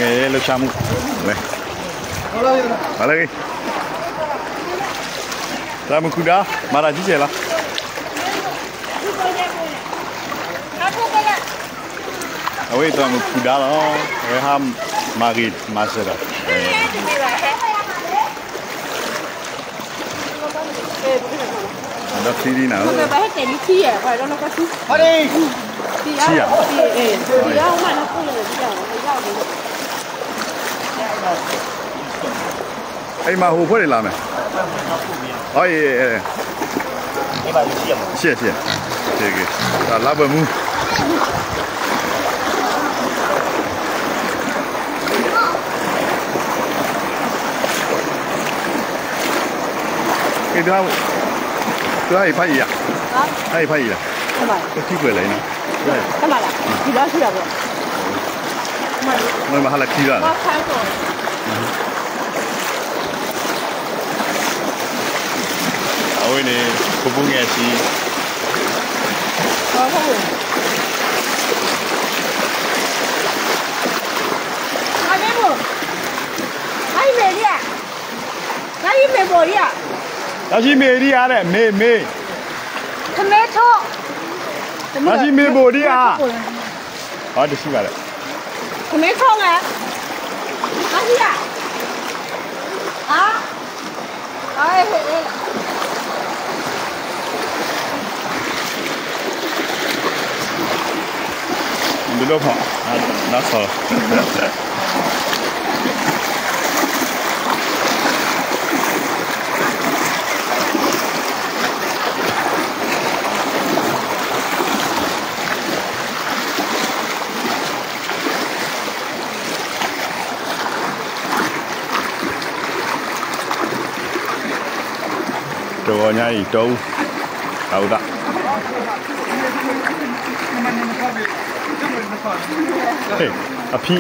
အဲ လှုပ်ရှားမှု လဲၤ မၤလၢဂ့ၤ သရၣ်မုၣ်ခူဒါ မၤတၢ်ကံကဲလီၤ အဝဲသရၣ်မုၣ်ခူဒါလီၤ အဝဲဟးမၤဂ့ၤမၤစၢၤဒီး ဒီးခံဒံနၤ ခံယၤ အံၤမၤဟူးဖိန့ၣ်လီၤမ့ၢ် အံၤ ရှဲရှဲ တၢ်လါဘၢမူ ကဲ တုၤဟဲအံၤဖးယံာ်ဧါ ဟဲအံၤဖးယံာ်ဧါ တထံၣ်ကွဲးလဲၣ်အံၤနီၤ မ့ၢ်မဟါလၢခံလီၤ အဝဲန့ၣ် ဖိဖိငဲၢ်ဆံ တၢ်ဆံမ့ၢ်ဒံးဧါဒီး မ့ၢ်မ့ၢ် တၢ်ဆံမ့ၢ်ဘိၣ်ဒံးဧါ အတဆံဘၣ်ဒီး ဒိၣ်ဒိၣ်ဖီ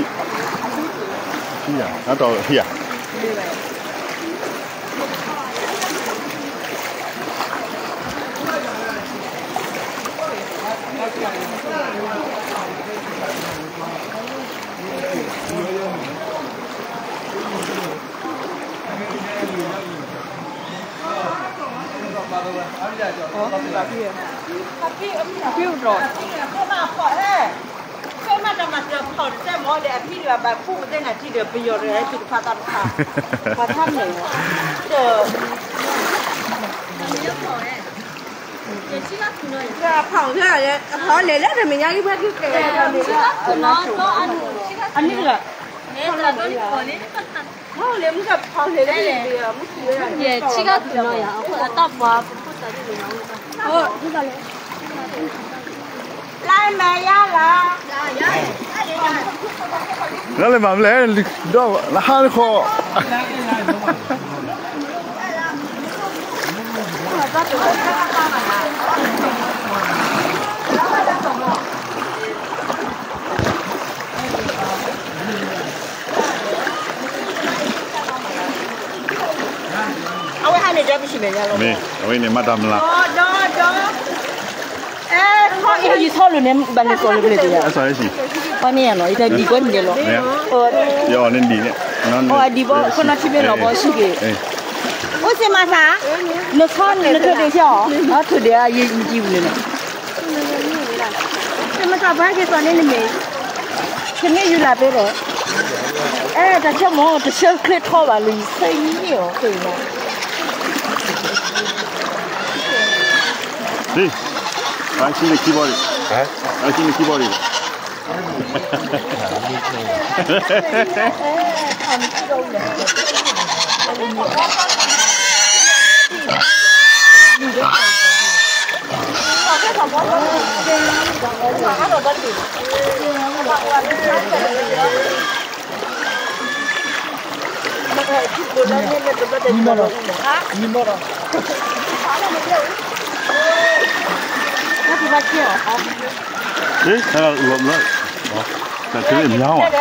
နဆီ တဂီၤညါအံၤ တီအူ တၢ်အူဒၣ် အဖံ အဖံယၤ အတီၢ်ဖံယၤ ဖဲမၤတၢ်မၤစၢၤဖီၣ်တစဲးမ့ၢ်ဒီး အဖံဒီးဘၣ်ဖှူဝဲသ့ၣ်နၤထံဒီး ပယီၤဒီးဟဲတုၤတဖၣ်သးတဖၣ် ပှၤထါမ့ၢ်ဒီး ဖီၣ်လဲၤလၢတမ့ၢ်ညါလံ ဖဲခံကဲ အနံၣ်တဂၤ ဖီၣ်လဲၤမုၢ်ကဖီၣ်လဲၤလၢ ယဲၢ်ဆံကသူၣ်နီၤယၤ အဃိအတၢ်ပှၤပဖိသၣ်ဒ်န့ၣ်လီၤ လၢမဲာ်ယါလီၤ လၢလဲၤမၤမလဲၣ် ဒီးလၢဟါတခီ အဝဲဟးန့ၣ် ဒီပစံးမဲာ်ညါလီၤ မ့ၢ် အဝဲန့ၣ်မၤတၢ်မလၤ ဒီး ဒီး ဒီး အဲ ယထီၣ်လိာ်န့ၣ် ဘၣ်န့ၣ်ကီးလိာ်ပလဲၣ်တယၤ အစးလဲၣ်စံး ပှၤန့ၣ်ယၤနီၤ ယတဒံးကီးန့ၣ်လီၤ ယအီၤန့ၣ်ဒံးန့ၣ် အီၤဒံးဘီ ခိၣ်နၢ်ထံမ့ၢ်လီၤဘီဆူၣ်က့ၤ အိၣ်စ့မၤသး နခီနထိၣ်ဒ့ဆၢအီၤ အထိၣ်ဒ့အယံၤယံၤဝံၤန့ၣ် တမ့ၢ်တၢ်ဘၣ်က့ၤကီးန့ၣ်နမ့ၢ် တမ့ၢ်ယူၤလၢ်ပ့ၤဒီး အဲ တၢ်ဆၢမ့ၢ် တဆၢချ့ထီဘၣ်လၢယဆၢယံၤန့ၣ်အီၤ ခဲအံၤနီၤ ဟ့ၣ် အဆံန့ၣ်ခံဘီဒံး အဆံန့ၣ်ခံဘီဒံး ဟ့ၣ် တၢ်လီၤလၢ တၢ်က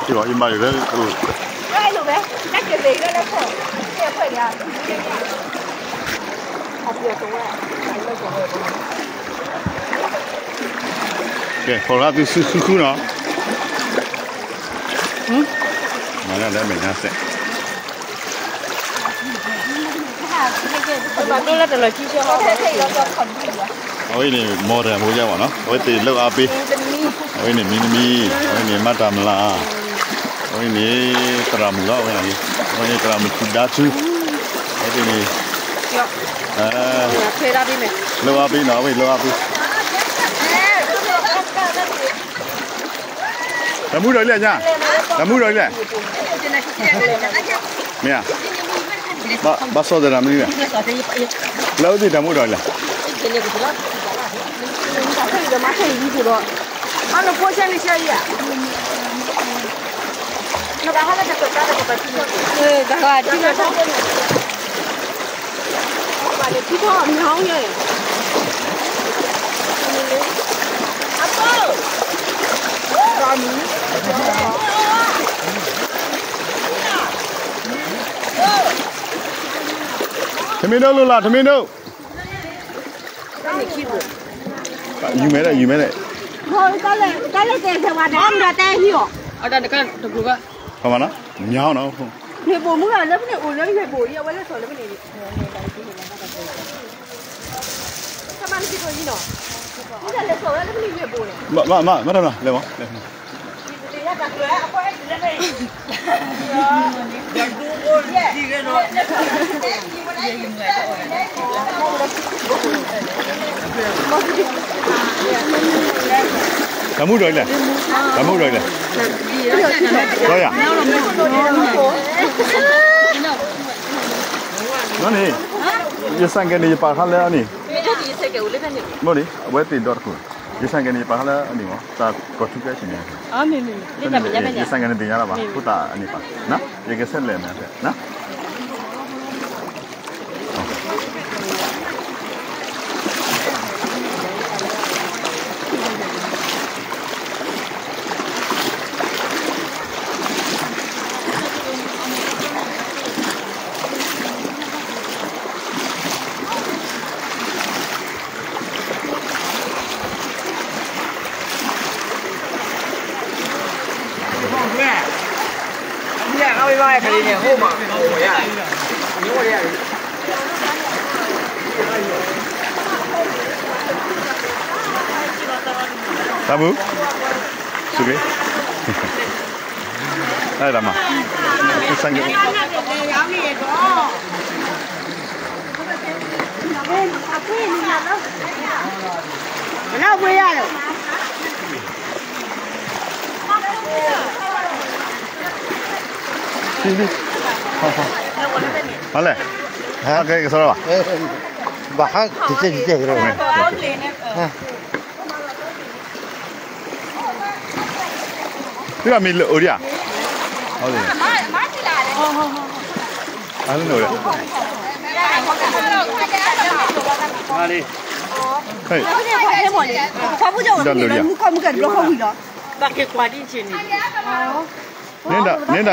ရ့ၣ်မညီဝဲ ဟါ မညီဝဲ က့ၤဘၣ် ယမၤယလဲၣ် အပျီတဝဲ ကဲ ဖီၣ်ရၣ်သုစုစုနီၤ, မၤဒၣ်လၢမဲာ်ညါစဲး, အဝဲန့ၣ် မီၢ်တၢ်မိၢ်ယါဘၣ်နီၤ, အဝဲသ့ၣ်လၢအါပ့, အဝဲန့ၣ် မံတမံ, အဝဲန့ၣ် မါတၢ်မလၤ, အဝဲန့ၣ် သရၣ်မုၣ်လီၤ, အဝဲန့ၣ် သရၣ်မုၣ်ထူဒါထူ, အဝဲသ့ၣ်န့ၣ် လၢအါပ့နီၤ, အဝဲသ့ၣ်လၢအါပ့ တၢ်မူဒီးလံဧါ, တၢ်မူဒီးလံ, မ့ၢ်ဧါ, ဘၣ်စီၣ်သရၣ်မနုၤလဲၣ်, လၢအဝဲသ့ၣ်တၢ်မူဒီးလံ, ထမင်းဒိၣ် လိၣ်လၢ် ထမင်းဒိၣ်, ယူၤမဲာ်ဒၣ် ယူၤမဲာ်ဒၣ်, တၢ်လၢတဲတဲဝဲဒၣ် အမဒီးတဲဟံၣ်အီၤ, မ့ၢ်နီၤ, မ့ၢ်နီၤ, မ့ၢ်ဘိၣ်မူလၢဖဲန့ၣ် အိၣ်လၢယွဲၢ်ဘိၣ်အံၤ အဝဲလဲၤစိာ်လၢဖဲန့ၣ်, မ့ၢ်လဲၤစိာ်ဝဲလၢဖဲန့ၣ်ယွဲၢ်ဘိၣ်န့ၣ် မ့ၢ်မ့ၢ်မ့ၢ်တၢ်မၤလဲၣ်မ့ၢ်, တၢ်မူဒီးလဲၣ်, တၢ်မူဒီးလဲၣ်, ဒီးယၤ, နီၢ်န့ၣ်, ယစၢ်ကဲန့ၣ် ယပာ်ခါလၢအန့ၣ်, ဘၣ်န့ၣ် အဝဲသ့ၣ်ဒီတခိၣ်, ယစၢ်ကဲန့ၣ်ယပာ်ခါလၢအန့ၣ်မ့ၢ် တၢ်ကီၢ်ထူကဲဆ့ၣ်န့ၣ်, ယစၢ်ကဲန့ၣ်သ့ၣ်ညါလၢၤဘၣ် အဃိသတးအန့ၣ်ပာ်, ယကဆဲးလဲၣ်န့ၣ်, တၢ်မူ, စူၢ်က့ၤ, တၢ်မၤ, ဟါလဲၣ်, ကဲကစီဒီဘၣ်, ဘၣ်ဟါတကဲကဲကဲ, သုမ့ၢ်လၢအိၣ်ဒံးဧါ, အလၢနအိၣ်ဒံး, ဟဲ, မုၢ်ကီၢ်မုၢ်ကီၢ်တဘျီဃီဝံၤလီၤ, ဘၣ်က့ၤကွၢ်ဒ်ဆ့န့ၣ်, န့ၣ်ဒၣ်, န့ၣ်ဒၣ်,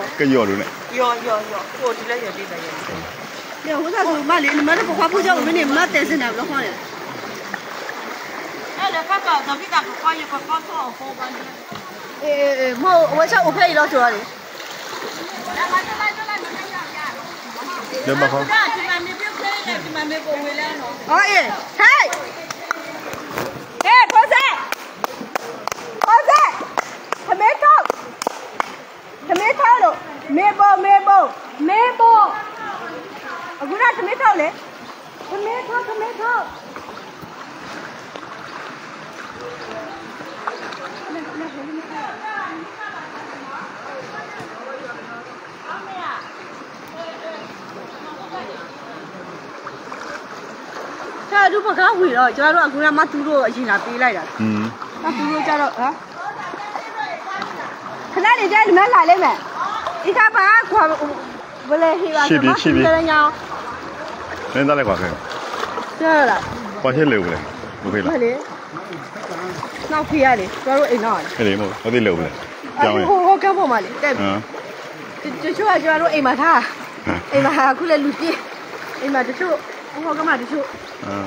ကယီၢ်ဒိၣ်န့ၣ်, ယီၢ်ယီၢ်ယီၢ်, အိၣ်ဒ်လၢယီၢ်ဒ်လၢယီၢ်, ဒီးအဃိသတးမးလံ, နမ့ၢ်လၢပခွါဖိကၠီအိၣ်မ့ၢ်န့ၣ် မ့ၢ်တဲစ့ၢ်နၤဘျီဃီန့ၣ်, အဲၣ်ဒိးကီၢ်ကီၢ် ဒီးမ့ၢ်တၢ်ကီၢ်ကီၢ် ယကကီၢ်ထီၣ်အဃိဘၣ်န့ၣ်, အ့ၣ် အ့ၣ် မ့ၢ်အဝဲဆၢအိၣ်ဖဲအံၤလီၤစိၤလီၤန့ၣ်, လၢဘၣ်ဃီ, အ့ၣ် ဟဲ, ဟဲ, ဖိစဲ, ဖိစဲ, ထမ့ၢ်ထီၣ်, ထမ့ၢ်ထီၣ်လိာ်, မ့ၢ်ဘိၣ် မ့ၢ်ဘိၣ်, မ့ၢ်ဘိၣ်, အဃိဒၣ်ထမ့ၢ်ထီၣ်လဲၣ်, ထမ့ၢ်ထီၣ် ထမ့ၢ်ထီၣ် တၢ်ဒုးပကဝံၤလီၤ, ကၠီဒိၣ်အကူၣ်မၤသူဒိၣ်အယံၤနၤပ့လၢ်ဒီး, မၤသူဒိၣ်ကၠီဒိၣ်, ခနၣ်န့ၣ် တဲနမ့ၢ်လၢ်လၢမဲာ်, အံၤခါပှၤကွၢ်, ဝဲလဲၤဟ့ၣ်ဘၣ် ဆံးဘံၣ် ဆံးဘံၣ်, လၢညါ, မ့ၢ်တၢ်လဲၤကွၢ်ခဲ, ပှၤဟ့ၣ်လၢဝဲလဲၣ်, ဘုဖ့လီၤ, နီၢ်ဖံးဧါန့ၣ် ကၠီဒိၣ်အိၣ်နီၤ, ဟဲလံမ့ၢ် အဝဲသ့ၣ်လဲၤအိၣ်ဖဲလဲၣ်, ဟိဟိကဲဖိမးန့ၣ်, တဆိကၠီဒိၣ်အိၣ်မးထါ, အိၣ်မးထါ ခူလဲၤလူၤက့, အိၣ်မးတဆိ, ဟိဟိကဲမးတဆိ, အိၣ်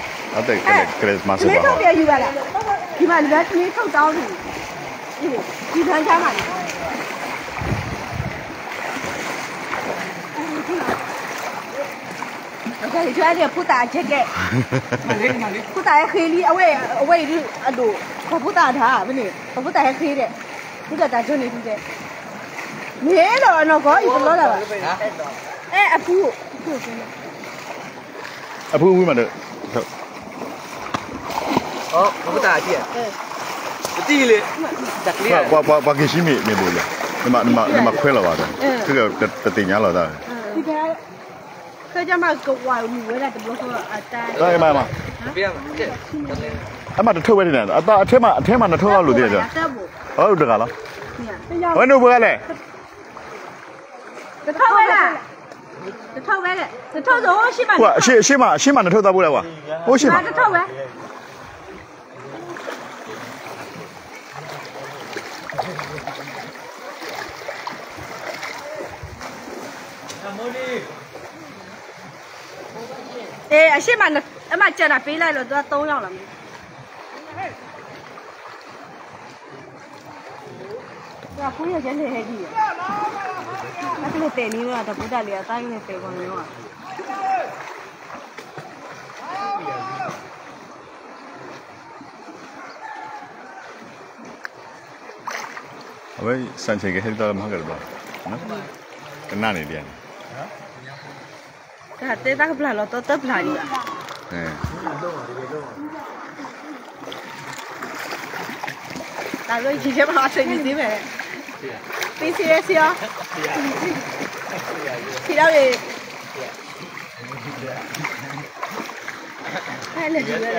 အတကလဲၤမၤစၢၤဘၣ်ဟီ, ယူၤဘၣ်လၢ ယူၤဘၣ်လၢ မ့ၢ်ထုးတီအီၤန့ၣ်, ယူၤဘၣ်ကါမးန့ၣ်, ဖိသၣ်အကဲကဲ, ဖိသၣ်ဟဲဃ့လံ, အဝဲအံၤဒုးအဒိၣ်, ပှၤဖိသၣ်အဒၣ်, ဖဲန့ၣ် ပှၤဖိသၣ်ဟဲဃ့ဒီး, ဖိသၣ်တၢ်ကၠိန့ၣ်ဒုးဒီး, မ့ၢ်လီၤအနီၢ်ကီၢ်အံၤတလီၤလၢၤဘၣ်, အဲ အပူၤ အပူၤဝံၤမးဒီး, ပတံၢ်လံ, ပှၤက့ၤဆံမ့ၢ်ဘိလံ, နမၤခွဲလီၤဘၣ်ဒီး, တသ့ၣ်ညါလီၤတၢ်, ခဲကမၤကဝၤမူဝဲဒၣ်တဘျီဃီအတၢ်, အမၤတထုးဝဲဒ်န့ၣ်, အထဲမးနထုးလီၤလိာ်သ့ၣ်ဒီး, အတဂၤလီၤ, အဝဲန့ၣ်အိၣ်ပှဲၤဂၤလဲၣ် တထီၣ်ဝဲဒၣ်, တထီၣ်ဝဲ, တထီၣ်သိးအိၣ်ဆံးမး, ဆံးမး, ဆံးမးနထီၣ်သးပူၤလဲၣ်ဝဲ, အိၣ်ဆံးမး, တထီၣ်ဝဲ, အဆံးမး, အမၤစၢၤတၢ်ပ့ၤလၢလီၤ သူသုံးယောက်လီၤမး အဖိယဲၢ်ကလဲၤဟဲဒ်, အကလဲၤတဲာ်န့ၣ်လီၤ တၢ်ဖိတၢ်လံၤအသးကလဲၤတဲာ်ဂီၤန့ၣ်လီၤ, အဝဲ စၣ်ဆဲးကဟဲဒ်သိးလၢမၤဟါကတဘျီ, ကနၣ်န့ၣ်ဒ်န့ၣ် တၢ်တဲတၢ်ကပျၢ်လီၤ တၢ်တပျၢ်ဒံးဘၣ်, တၢ်လၢယံၤယဲၢ်ဘၣ်အီၤဆဲးန့ၣ်သ့မ့ၢ်, သ့ဆံးဆံးအီၤ, ထံၣ်ဒီး, လဲၤဒ်လဲ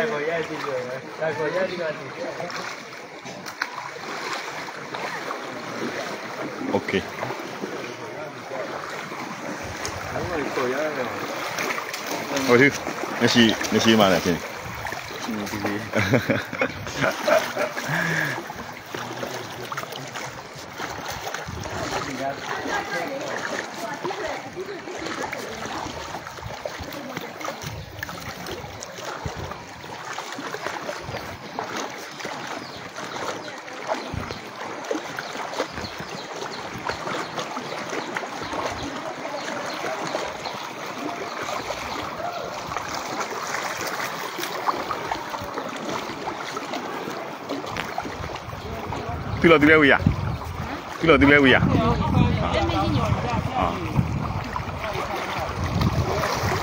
ၣ် နဆံးမးလဲၣ်န့ၣ်, သုလီၤသုလဲဝံၤယၤ, သုလီၤသုလဲဝံၤယၤ,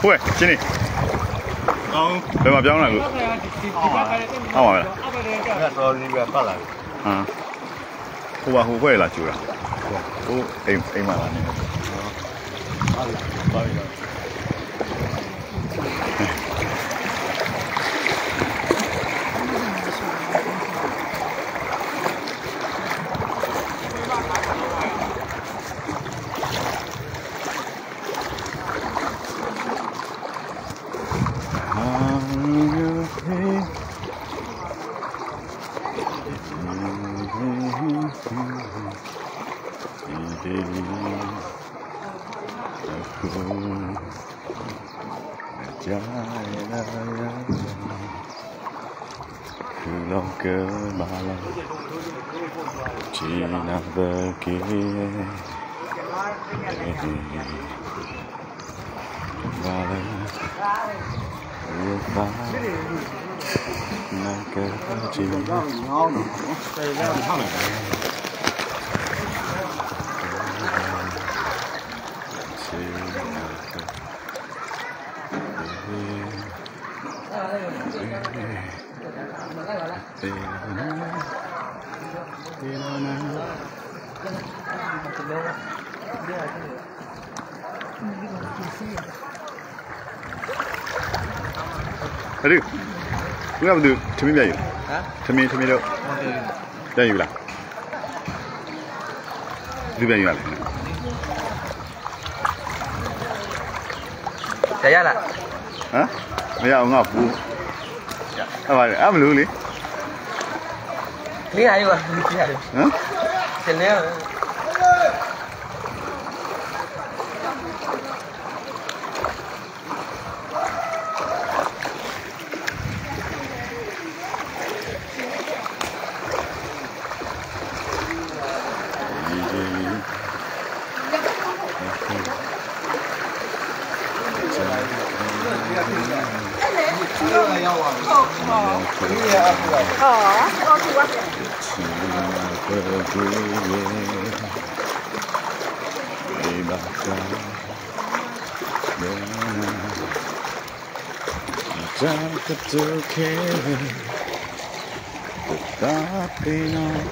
ဝဲ ဆ့န့ၣ်, ဘယ်မှာပြောင်းလာလို့, အောက်မှာပဲလား, ဟိုဘၣ်ဟိုဘၣ်လာကြိုတာ, အိမ်မှာလာနေတယ်, ဃုလီၤကဘၣ်လီၤ, ဆ့နၤသက့, ဘၣ်လၢ, ဝဲသး, နကဆ့, ဆ့နၤသက့. အဒု, ဝဲဘၣ်ဒုး ထမင်းပြန်ယူ, ထမင်း, ထမင်းတို့, ပြန်ယူလား, ဒုးပြန်ယူလား, ပြန်ရလား, ဟမ်, မရဘူး, ငါ့အပူ, အမလူးလံ, ဟမ်, တလဲ တၢ်ကတိၤခဲလၢာ်, ပသးပ့ၤနီၣ်,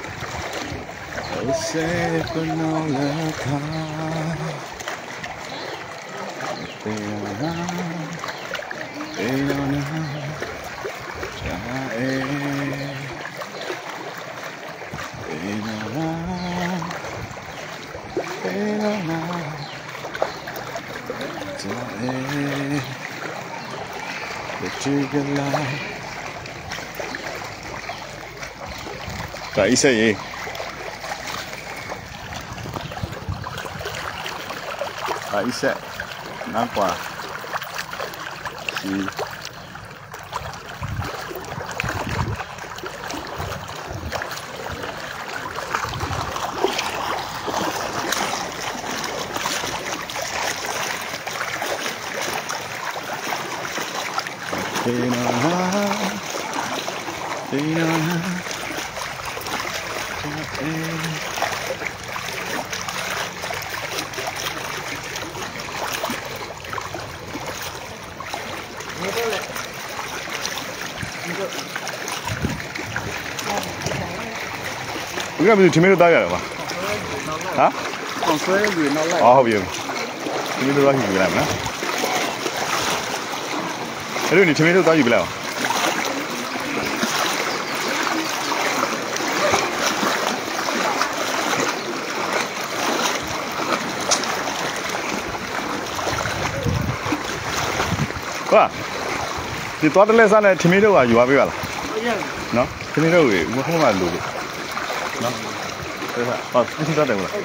အိၣ်စဲပနီၣ်လၢခါ, ပ့ၤနီၣ်နၤ, ပ့ၤနီၣ်နၤ, တၢ်အဲၣ်, ပ့ၤနီၣ်နၤ, ပ့ၤနီၣ်နၤ, တၢ်အဲၣ်, ပတုၤကလါ, တၢ်အံၤစဲအံၤ, တၢ်အံၤစဲ, နကွၢ်, ဆံ သ့ၣ်နီၣ်နၤ, သ့ၣ်နီၣ်နၤ, တၢ်အဲၣ်, မ့ၢ်ထမ့ၢ်ဒိၣ်သၣ်ယူၤလဲၣ်ဘၣ်, ဟါ, အီ ထမ့ၢ်ဒိၣ်သၣ်ယူၤကလဲၣ်မနုၤ, အဲဒိၣ်န့ၣ် ထမ့ၢ်ဒိၣ်သၣ်ယူၤကလဲၣ်ဘၣ်. ယသွားတလဲစၢ်န့ၣ် ထမ့ၢ်ဒိၣ်ဂၤယွၤဘ့ၣ်ဘၣ်လီၤ, ထမ့ၢ်ဒိၣ်ဂ့ၤ ဝဲဟိမးလိၤ, ထံၣ်တၢ်တဲဝဲလီၤ.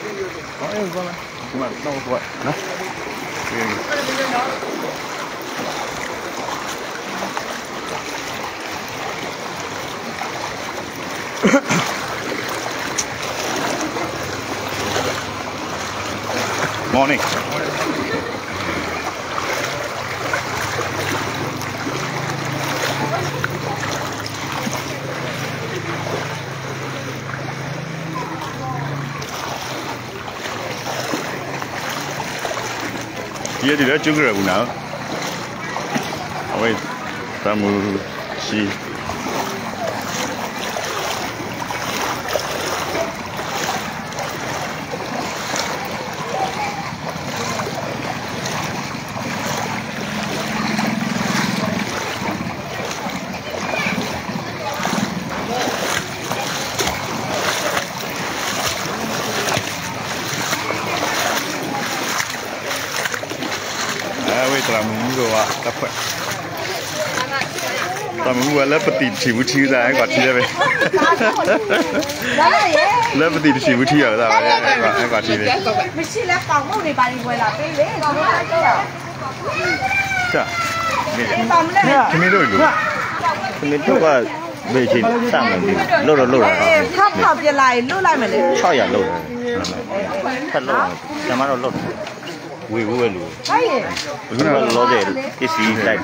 Morning. ယဲဒ်လၢကၠူကရၢၢ်ပူၤနၤ, အဝဲ သးမုၢ်ဆံး, သရၣ်မုၣ်မုၢ်ဂီၤဝါတၢ်ဖှဲး, သရၣ်မုၣ်မုၢ်ဂီၤဝါလၢပသံးတဆံးဝံထံသး ဟဲကွၢ်ထံလၢဝဲ, လၢပသံးတဆံးဝံထံအီၤသး ဟဲကွၢ်ထံလၢ, ဟဲကွၢ်ထံလၢ, တမ့ၢ်ဒိၣ်အံၤ, တမ့ၢ်ဒိၣ်ဘၣ်, ဘ့ၣ်ဆံးတၢ်မၤဒ်, လိၣ်ဒီးလိၣ်ဒီး, ဆီၣ်ယၤလိၣ်, ဖဲလိၣ်, တမၤဒီးလိၣ်, ဝ့ၢ်ဝဲလိၣ်, လီၤသ့ၣ်, အ့ၣ်စံးတၢ်အ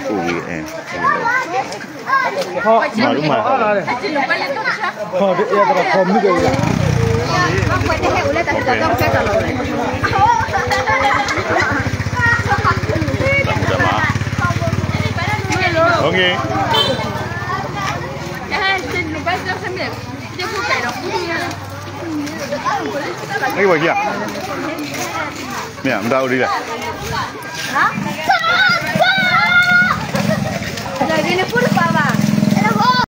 ိၣ်ဝံၤ, မၤဒ်မၤ, မ့ၢ်မတၤအိၣ်ဒ်လဲၣ်, ဒ်န့ၣ်ပူတပၤဘၣ်,